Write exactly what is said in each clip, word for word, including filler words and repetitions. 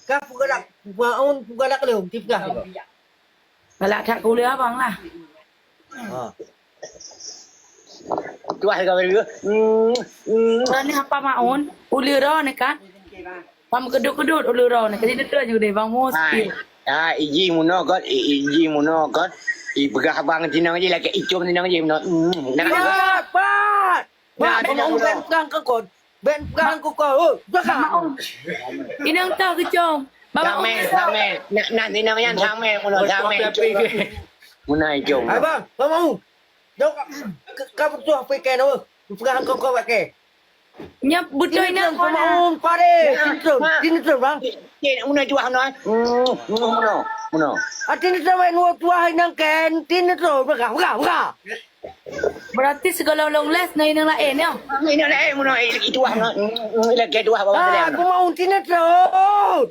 Ka peugalak, Maun peugalak lom, tipeugah sigoe. Galak that keu ulèe abang lah. Ha. Tuah ka beri. Hmm, hmm. Ureueng ni apa Maun? Ulèe droe ni kan? Pam keudut-keudut ulèe droe ni. Jadi betul je deh Bang Mus. Hai. Ah, iji muno kot, i-, iji muno kot. I peugah abang tinong je, lagèe icom tinong je muno. Hmm, nak. Pat, pat. Wah, Bang Maun ben pegang keu kon. Ben pegang keu kon. Oh, pegang. Inong tah keucong. Bang Maun. Samé, samé. Nak, nak tinong nyan samé, muno samé. Muno icom. Hai, Bang, Bang Maun. Jom ka, ka, ka beutôi P K nyoe. Peugah keu kau pakai. Nyan beutôi nyan, Pak Maun, pare. Sinetron, sinetron, Bang. Cek, nak guna juah nyoe. Hmm, hmm, muno, muno. Hati ni sampai nuwa tuah nang kan, sinetron, peugah, peugah, peugah. Berarti segala long les na inong laén, ya? Inong laén, muno, eh, lagi tuah, muno. Hmm, hmm, lagi tuah, bawah. Ah, Bang Maun, sinetron.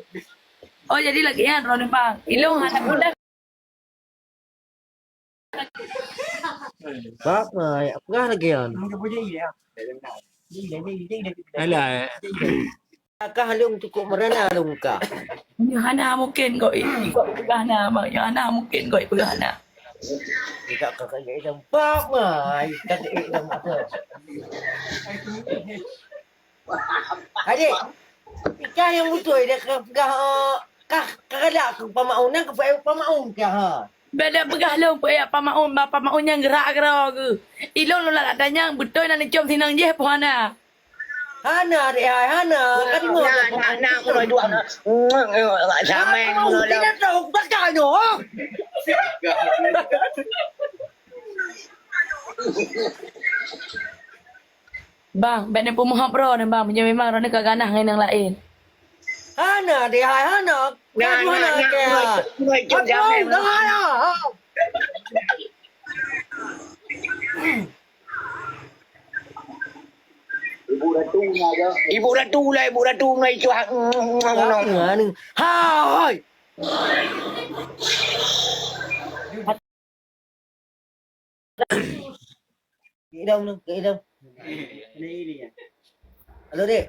Oh, jadi lagi ya, droeneuh, Bang. Ilong hana mudah. Bak mai, peugah lagèe nyan. Alah. Kah lôn cukup meurana lôn kah. Nyoe hana mungken kok i-, ikot peugah na, Bang. Nyoe hana mungken kok ipeugah na. Tidak kakak jadi tempat mai, kakak jadi tempat. Adik, ikah nyang beutôi dah ka peugah, eh, kah, kah galak keu Pak Maun, nyan keu Pak Maun kah, ha? Bèk lé peugah lôn, Pak Maun, bah Pak Maun nyang geurak keudroe geuh. Ilôn lôn lagak tanyong, beutôi na neucom sinong jih peue hana? Hana, Dek hai, hana. Ka deungö. Na, na, na, uroe dua na. Samai Pak Maun, uroe dua. Tidak tahu, peugah nyoe, ha? Bang, bèk neupeumeuhöb droeneuh, Bang. Meunyoe memang droeneuh ka ganah ngon nyang laén. Hana, deh, hai, hana. Nah, nah, nah, nah, nah, nah, nah. Ibu Ratu lah, Ibu Ratu lah, Ibu Ratu lah, itu hak. Hai. Keu idong tu, keu idong. Halo, Dek.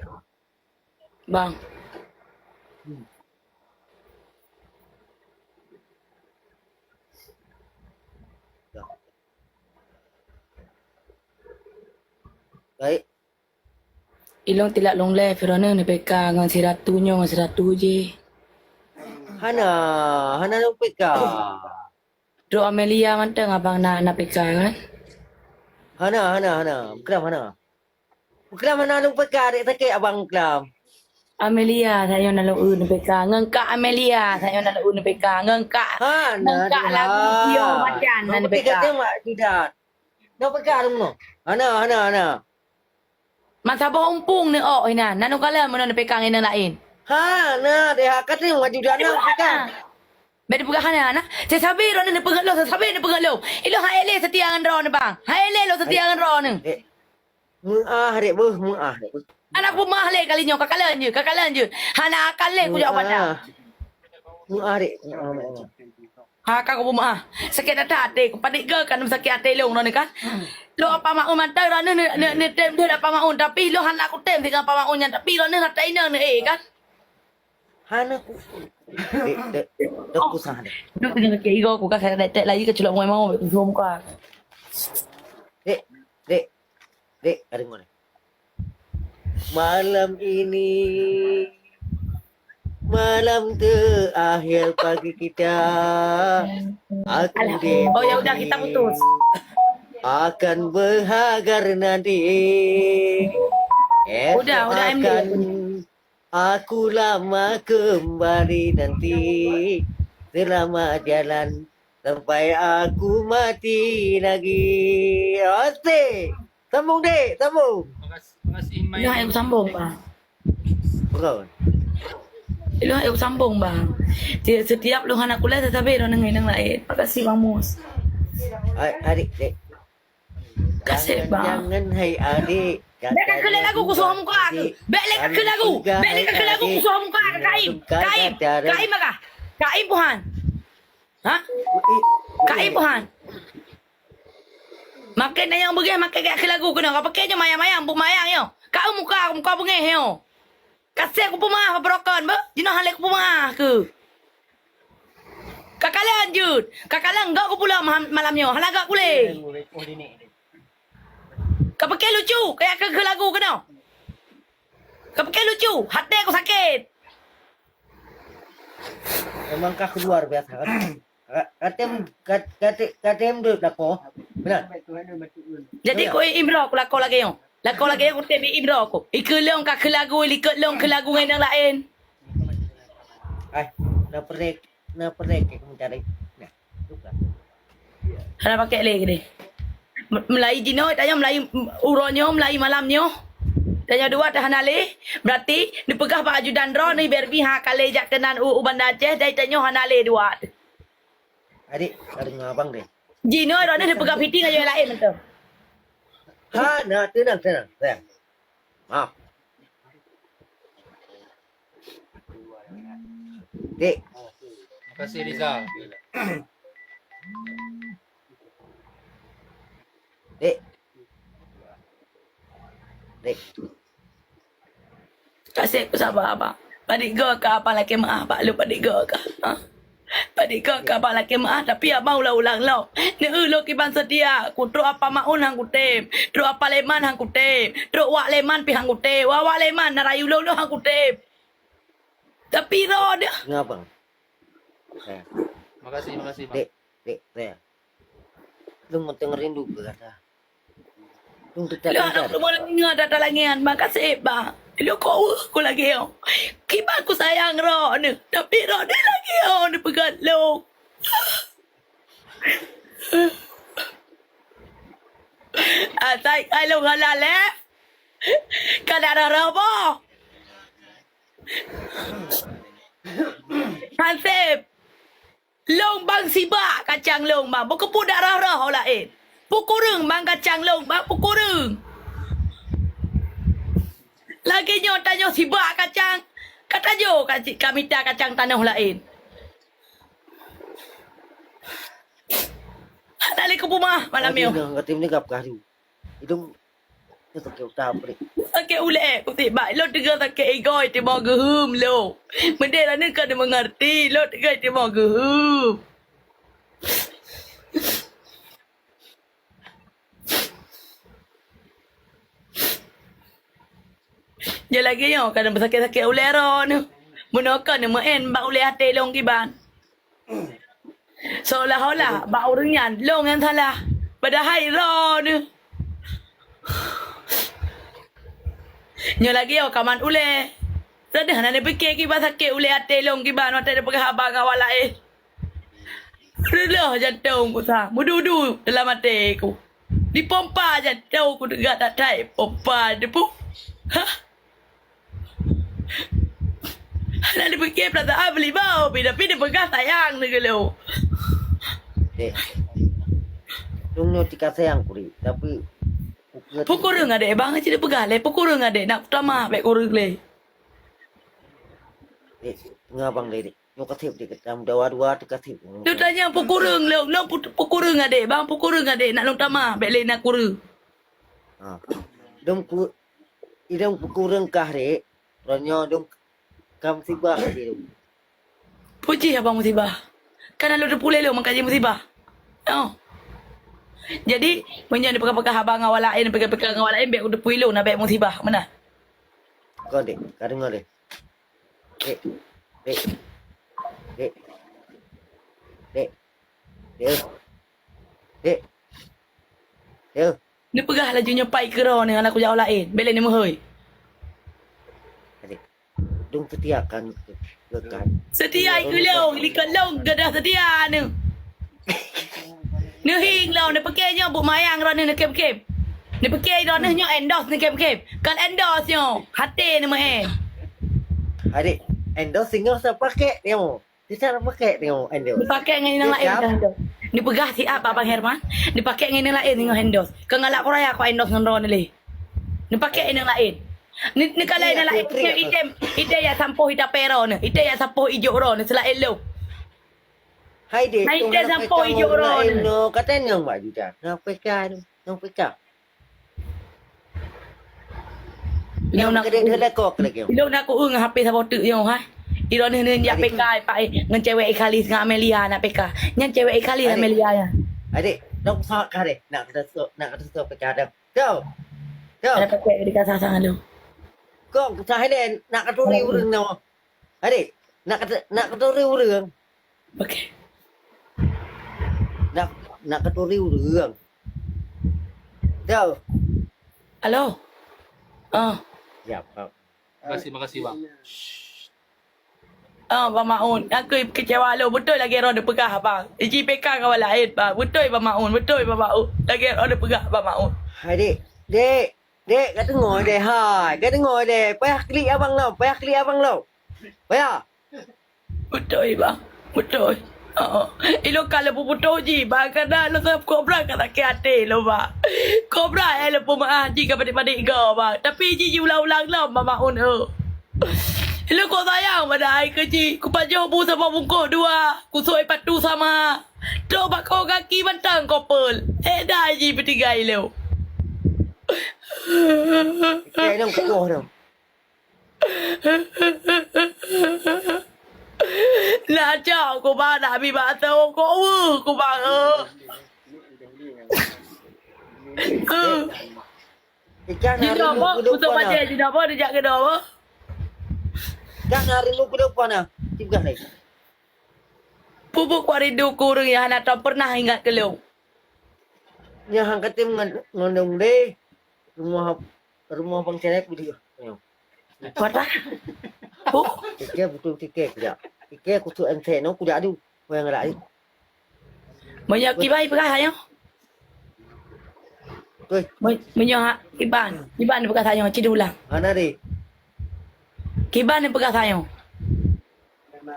Bang. Hmm. Baik. Ilong tilak lôn lé, Fironeun neupeka ngon si Ratu nyoe, ngon si Ratu jih. Hana, hana lôn peka. Trok Amelia mantong abang na, na peka kan? Hana, hana, hana. Buklam hana. Buklam hana lôn peka, dek sakét abang buklam. Amelia, sayoe na lôn eu neupeka. Ngon Kak Amelia, sayoe na lôn eu neupeka. Ngon Kak, ngon Kak lagu Tio Macan na neupeka. Hana, hana, hana. Nang peka lôn noh. Hana, hana, hana. Masa boh umpung ni, oh, inan. Nanu kala meunan neupeka ngon inong laén. Hana, deh, haka teuh maju jana peka. Beda peugah hana, nah. Saya sabe droeneuh neupeugah lôn, saya sabe neupeugah lôn. Ilôn hai lé setia ngon droeneuh, Bang. Hai lé lôn setia ngon droeneuh. Eh, meuah, Dek, beuh, meuah, Dek, beuh. Anak peumeuah lé kali nyoe, kakalan je, kakalan je. Hana akan lé kujak pandang. Meuah, Dek. Meuah, meuah, meuah. Ha, ka kupeumeuah. Sakét that até, kupanik geu kan sakét até lôn droeneuh kan. Lôn Apa Maun mantong droeneuh ne, ne, ne, tem deuh Apa Maun, tapi lôn hana kutem singoh Apa Maun nyan, tapi droeneuh rata inong ne, eh, kan. Hana ku. Dek, dek, dek, kusah dek. Duk dengan kaki igo ku ka kena tek lagi ke culok mau mau ku suam ka. Dek, dek. Dek, ka deungoe. Malam ini, malam terakhir bagi kita. Aku, Dek, oh, ya udah, kita putus. Akan berhagar nanti. Udah, udah, M D. Akan aku lama kembali nanti. Selamat jalan sampai aku mati lagi. Asik. Sambung, Dek, sambung. Makasih, makasih, Mai. Ilong hai kusambong, Bang. Bukan. Ilong hai kusambong, Bang. Ti-, setiap lôn hana kulai, tetapi lôn nengah nang lain. Makasih, Bang Mus. Ai, adik, Dek. Kasih, Bang. Jangan, jangan, hai adik. Bèk ka keu lagu kusoh muka aku. Bèk lé ka keu lagu. Bèk lé ka keu lagu kusoh muka aku, Kaim. Kaim. Kaim agah. Kaim Puhan. Ha? Kaim Puhan. Makin nyan beugèh, makin gèt keu lagu keunoe. Ka pakai je mayang-mayang, bu mayang nyoe. Ka eu muka, muka beungèh nyoe. Kaseh kupeumeu'ah, Papa Rokon, beuh. Jinoe han lé kupeumeu'ah. Lanjut. Ka kalon gok ku pulang malam, malam nyoe. Hana gok kuleh. Ka pike lucu, kaya ke, ke lagu keunoe. Ka pike lucu, hate ku sakét. Memang kah keluar biasa kan? Ka-, katem, kat-, kate-, katem duduk lakoe. Benar? Jadi ku imro ku lakoe lagèe nyoe. Lakoe lagèe nyoe ku tem imro ku. Ikeue lôn ka keu lagu, likot lôn keu lagu ngon nyang laén. Ai, na perek, na perek ke mencari. Nah, tu kan. Hana pakai lé gini. Meulayi jinoe, tanyoe meulayi uroe nyoe, meulayi malam nyoe. Tanyoe dua teuh hana lé, berarti neupeugah bak ajudan droeneuh Barbie ha ka lé jak keunan u, u Banda Aceh, dan tanyoe hana lé dua. Adik, ka deungoe abang deh. Jinoe droeneuh neupeugah fiti ngon nyang laén mantong. Hana, tenang, tenang, tenang. Maaf. Dek. Makasih, Rizal. Dek. Dek. Kaseb saba, abang. Padit goe ka abang lakèe meu'ah bak lôn padit goe ka. Ha? Padit goe ka abang lakèe meu'ah, tapi abang ulang-ulang lom. Neueu lôn kiban seutia, ku trok apa maun han kutem, trok apa leman han kutem, trok wak leman pih han kutem, wak-wak leman na rayu lôn lôn han kutem. Tapi roh deh. Ngapa? Eh. Makasih, makasih, Bang. Dek, dek, dek. Lôn mantong rindu keu gata. Lôn teutab. Lôn harap lôn deungoe data langèt, makasih, Bang. Lôn kok weueh ku lagèe nyoe. Kiban ku sayang droeneuh, tapi droeneuh lagèe nyoe neupeugah lôn. Asai kai lôn halal, eh? Ka na rhah-rhah boh. Hansip. Lôn bang sibak kacang lôn bang, bukeupeue dak rhah-rhah ho laén. Peue kureueng bang kacang lôn bang, peue kureueng. Lagèe nyoe tanyoe sibak kacang, ka tajo ka, ka mita kacang tanoh laén. Hana lé keupeue meu'ah malam nyoe. Aduh, nang katem ni gap karu. Idong Sakét utak, Prik. Sakét ulèe, kutik bak. Lôn teungoh sakét igoe, timoh geuheum lôn. Meudeh droeneuh ka neumeungeurti, lôn teungoh timoh geuheum. Nyoe lagèe nyoe, ka neumeusakét-sakét ulèe droeneuh. Meunoe ka neumeu'en bak ulèe até lôn kiban. Seolah-olah bak ureueng nyan lôn nyang salah, padahai droeneuh. Nyoe lagèe nyoe ka mat ulèe. Droeneuh hana neupike kiban sakét ulèe até lôn kiban watèe neupeugah haba ngon awak laén. Reuloh jantông ku sa, meududu dalam até ku. Dipompa jantông ku teuga that-that pompa debu. Hah? Hana dipike peurasaan beulimong, tapi dipeugah sayang neugeulong. Dek, lôn nyoe tika sayang kurit, tapi ukeue. Peue kureueng adek bang, cit dipeugah lé, peue kureueng adek nak tamah bèk kureueng lé. Dek, teungoh bang lé, Dek. Nyoe kaseb, Dek, tam dua-dua teu kaseb. Lôn tanyong peue kureueng lôn, lôn peue, peue kureueng adek bang, peue kureueng adek nak lôn tamah bèk lé na kureueng. Ha. Dong ku, idong peue kureueng kah, Dek? Droe nyoe dong ka musibah lagèe tu. Peue jih abang musibah? Kan lôn teupeue lé lôn meukaji musibah. Oh. Jadi, meunyoe neupeugah-peugah abang ngon awak laén, peugah-peugah ngon awak laén, bèk kuteupeue lôn, na bèk musibah, meunan? Kon, Dek, ka deungoe, Dek. Dek, Dek, Dek, Dek, Dek, Dek, Dek. Neupeugah laju nyoe pai keudroe nyoe hana kujak laén, bèk lé neumeuhôi. Adik, dong seutia kan keu, keu kan. Seutia ikeu lôn, likot lôn gadoh seutia nyoe. Neuhieng lôn, neupike nyoe buet mayang droeneuh neukem-kem. Neupike droeneuh nyoe endorse neukem-kem. Kon endorse nyoe, até neumeu'en. Adik, endorse singoh sa pakai nyoe. Sisa pakai tengok endorse. Dipakai ngon inong laén tengok endorse. Dipeugah siat bak Abang Herman, dipakai ngon inong laén tengok endorse. Keu ngalak kuraya keu endorse ngon droeneuh lé. Dipakai inong laén. Ni, ni kalau inong laén, item, item ya sampoh ita pero ni. Item ya sampoh ijok ro ni selain lo. Hai dek, hai item sampoh ijok ro ni. No, kata nyang bak juta. Nang peka, nang peka. Nyang nak kedek ku, dah lekok lagi. Ilong nak ku eng H P saboh teuk nyoe, hai. Droeneuh neujak P K, Pak, eh, ngon cewek Ikhalis ngon Amelia na P K. Nyan cewek Ikhalis, Amelia nyan. Adik, dong sa ka deh. Nak kata so, nak kata so P K dong. Tuh. Tuh. Ada pakai di kasar sangat lu. Kong, sah deh, nak katuri ureueng nyoe. Adik, nak kata, nak katuri ureueng. Okey. Nak, nak katuri ureueng. Tuh. Halo. Ah. Siap, Pak. Makasih, makasih, Bang. Ah, Bang Maun, aku kecewa lom. Beutôi lagèe droeneuh peugah, Bang. Iji P K kawan laén, Bang. Beutôi, Bang Maun. Beutôi, Bang Maun. Lagèe droeneuh peugah, Bang Maun. Hai, Dek. Dek. Dek, ka deungoe, Dek. Hai, ka deungoe, Dek. Payah klik abang lom. Payah klik abang lom. Payah. Beutôi, Bang. Beutôi. Oh. Ilôn ka lôn peuputoh jih, Bang. Kadang lôn rasa kobra ka sakét até lôn, Bang. Kobra, eh, lôn peumeu'ah jih ka padit-padit goe, Bang. Tapi jih jiulang-ulang lom, Bang Maun, oh. Lôn kok sayang pada ai keu jih. Kupajoh bu sama bungkôh dua. Kusôi patu sama. Trok bak kaki mantong kopel. Eh, dai jih peutinggai lôn. Kayak dong kukoh dong. Nak cok kubang, nak bi bak ateueh kok weueh kubang, eh. Eh. Ikan hari Jinoe lu boh, kudu kutuk kuana. Pajak jinoe boh, dijak keunoe boh. Ikan hari lu kudu kuana. Tiga hari. Pupuk kuat rindu ku ureueng nyang hana tom pernah ingat keu lôn. Nyang han katem ngon, ngon lôn deh. Rumoh, rumoh bang Ceret budi. Kuat dah. Huh? Tiga betul tiga kejap. Tiga kutuk M C no kujak adu. Wayang rak ni. Meunyoe kiban peugah tanyoe. Oi. Me-, meunyoe ha-, kiban, kiban peugah tanyoe, ci diulang. Hana deh. Kiban peugah tanyoe.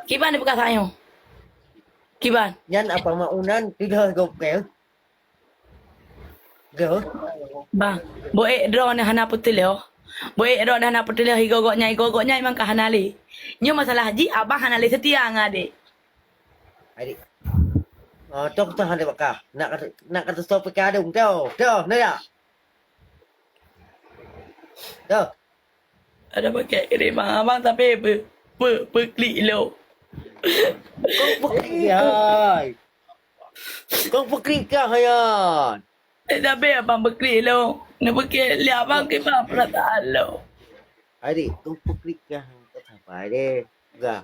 Kiban peugah tanyoe. Kiban. Nyan apa maunan tidak gop ke? Gop. Bang, boh ék droeneuh hana peuteuloh. Boh ék droeneuh hana peuteuloh, igoe gobnyan, igoe gobnyan memang ka hana lé. Nyoe masalah jih abang hana lé seutia ngon adék. Adik. Oh, toh kutoh hana bakah. Nak kata, nak kata stop pekadung. Toh, toh, na ya? Toh. Ada pakai kiri bang abang tapi pe, pe, peklik lo. Kau peklik hai. Kau peklik kah hai? Eh, tapi abang peklik lo. Nak peklik lihat abang ke bang perasaan lo. Adik, kau peklik kah? Kau sampai deh. Peugah.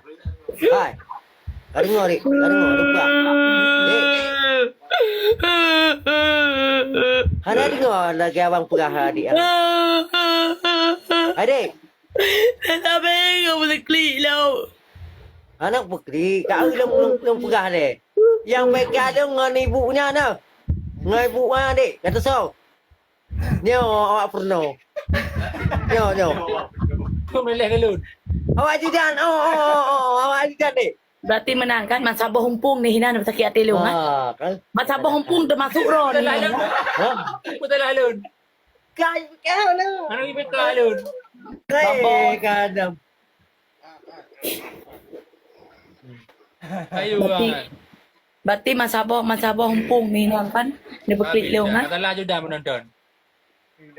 Hai. Ka deungoe, Dik. Ka deungoe, lupa. Dik. Hana deungoe lagèe abang peugah, Dik, ah. Hai, Dik. Dah sampai kau meuseuklik lom. Hana peuklik. Ka lôn, lôn, lôn peugah lé. Nyang baik keu lôn ngon ibu nyan, nah. Ngon ibu nyan, Dik. Kata soe? Nyoe awak peurunoe. Nyoe, nyoe. Kau meleleh keu lôn. Awak ajudan. Oh, oh, oh, oh, awak ajudan ni. Berarti meunan kan? Man saboh umpung ni hinan sakét até lôn, kan? Ah, kan? Man saboh umpung teumasuk droe ni. Beutôi lah lôn. Ha? Beutôi lah lôn. Kai, kai lah. Mana ibu kau lôn? Kai, kadam. Ayo, berarti, ah. Berarti man saboh, man saboh umpung ni nang kan? Dia berklik lông, kan? Katalah ajudan menonton.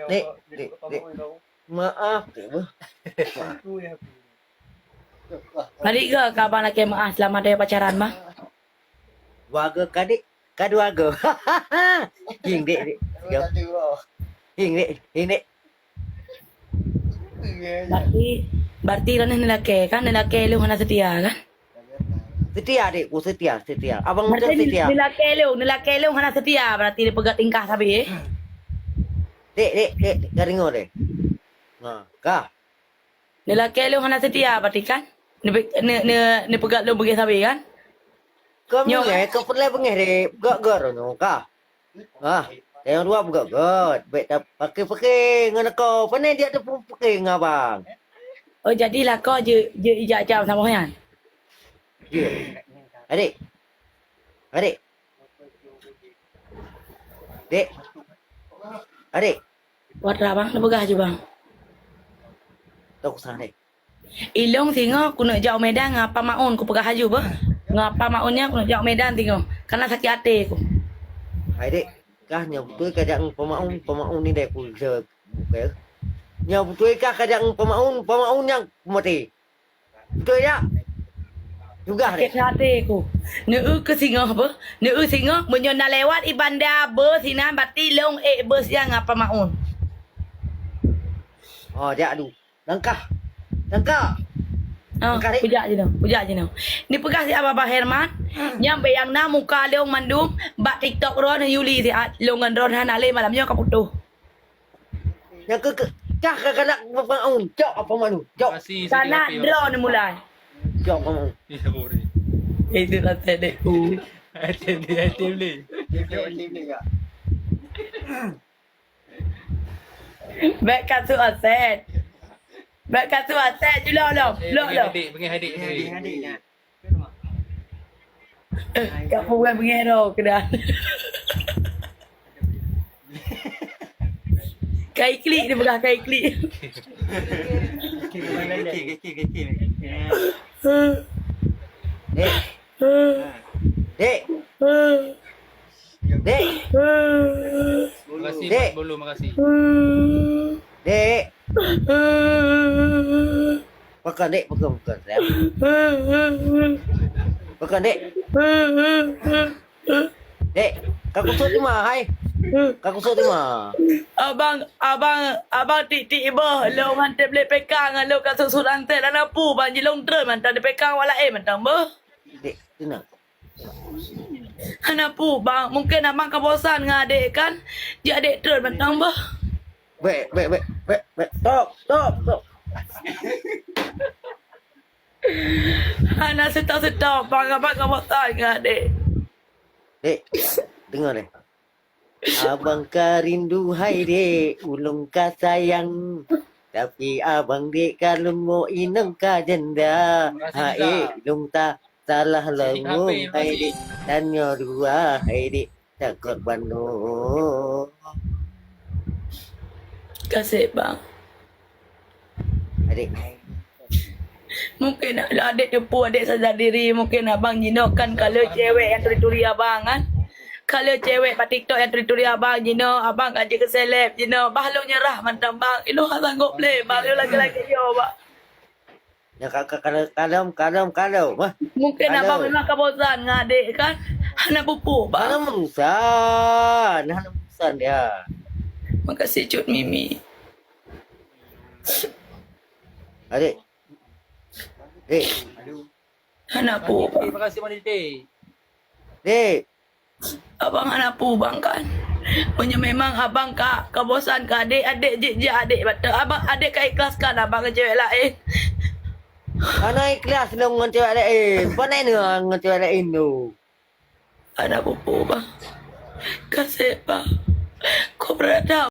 Dek, dek, dek. Maaf, dek, beuh. Balik ke, ke abang lagi maaf selama dia pacaran, bah? Warga kadik. Ka dua go. Hing dek, dek. Go. Hing dek, hing dek. Berarti, berarti droeneuh neulakèe kan? Neulakèe lôn hana seutia kan? Seutia dek, ku seutia, seutia. Abang Ucok seutia. Berarti neulakèe lôn, neulakèe lôn hana seutia berarti dipeugah tingkah sabe, eh? Dek, dek, dek, dek, ka deungoe dek. Ha, ka. Neulakèe lôn hana seutia berarti kan? Neupe-, ne-, ne-, neupeugah lôn beungéh sabe kan? Kau nyoe beungéh, kau peureulèe beungéh deh, gok-gok nyoe ka. Ah, nyang dua beugok-gok, bèk ta-, paké-paké ngon kau. Pane dia tu paké ngon abang. Oh, jadi lakoe jeuet, jeuet ijak jam saboh nyan? Jeuet. Adik. Adik. Dek. Adik. Watra bang, neupeugah ju bang. Tok usah dek. Ilong singoh keuneuk jak u Medan ngon Apa Maun, kupeugah laju beuh. Ngon Apa Maun nyan keuneuk jak u Medan singoh. Kana sakét até ku. Hai dek, kah nyoe beutôi kajak ngon Apa Maun, Apa Maun ni dek ku. Nyoe beutôi kah kajak ngon Apa Maun, Apa Maun nyang maté. Beutôi ya? Juga deh. Sakét até ku. Neu keu singoh beuh. Neu singoh meunyoe na lewat i banda beuh sinan, berarti lôn ék beuh siang apa maun. Oh, jak du. Langkah. Langkah. Ah, Langkah, dek. Kujak jinoe, kujak jinoe. Dipeugah si Abah Herman, nyang bèk nyang na muka lôn mandum bak TikTok droen Yuli siat, lôn ngon droen hana lé malam nyoe ka putôh. Nyang keu, keu, cah ka galak Abang Maun. Cok Abang Maun. Cok. Makasih, Siti Sana Rafi, droen makasih. Mulai. Cok Abang Maun. Iya, boleh. Itu rasa dek ku. Atem ni, atem ni. Bèk kasut aset. Bèk kasut aset, julok lom. Lok lom. Adik, pengen adik, pengen adik. Ka peue bengero keunan. Kai klik dia peugah, kai klik. Kecil, kecil, kecil. Dek. Dek. Dek. Makasih, Dek. Bos Bolu, makasih. Dek. Pakon, Dek, pakon, pakon, sayang. Pakon, Dek. Dek, ka kusut teuma, hai. Ka kusut teuma. Abang, abang, abang tik-tik boh, lôn han teubleh P K ngon lôn ka sut-sut ansét, hana peue bang, jilong treun mantong di P K awak laén mantong boh. Dek, tenang. Hana peue bang, mungken abang ka bosan ngon adek kan? Ji adek treun mantong boh. Bek, bek, bek, bek, bek. Stop, stop, stop. Hana stop-stop bang, abang ka bosan ngon adek. Dek, dengar deh. Abang ka rindu hai dek, ulôn ka sayang. Tapi abang dek ka leumo inong ka janda. Makasih, Hai Zah. Lôn ta salah Siti leumo Hafiz, hai makasih. Dek. Tanyoe dua hai dek, takot bandum. Kasih bang. Adik. Mungkin adek teupeu adek sadar diri, mungkin abang jinoe kan kalau cewek nyang turi-turi abang kan. Kalau cewek bak TikTok nyang turi-turi abang jinoe, abang ka jeuet keu seleb jinoe, bah lôn nyerah mantong bang. Ilôn hana sanggob lé bang, ilôn lagèe-lagèe yo bang. Ya ka, ka, ka, kalom, kalom, kalom, ha. Mungkin abang memang ka bosan ngon adek kan. Hana peue-peue bang. Hana bosan, hana bosan dia. Makasih Cut Mimi. Adik. Dek. Hana peue bang. Terima kasih Mami Titi. Dek. Abang hana peue bang kan. Meunyoe memang abang ka, ka bosan keu adek, adek jeuet jak adek bateue. Abang, adek ka ikhlaskan abang keu cewek laén. Hana ikhlas lôn ngon cewek laén. Pane ngon cewek laén tu. Hana peue-peue bang. Kasih bang. Kau beradab.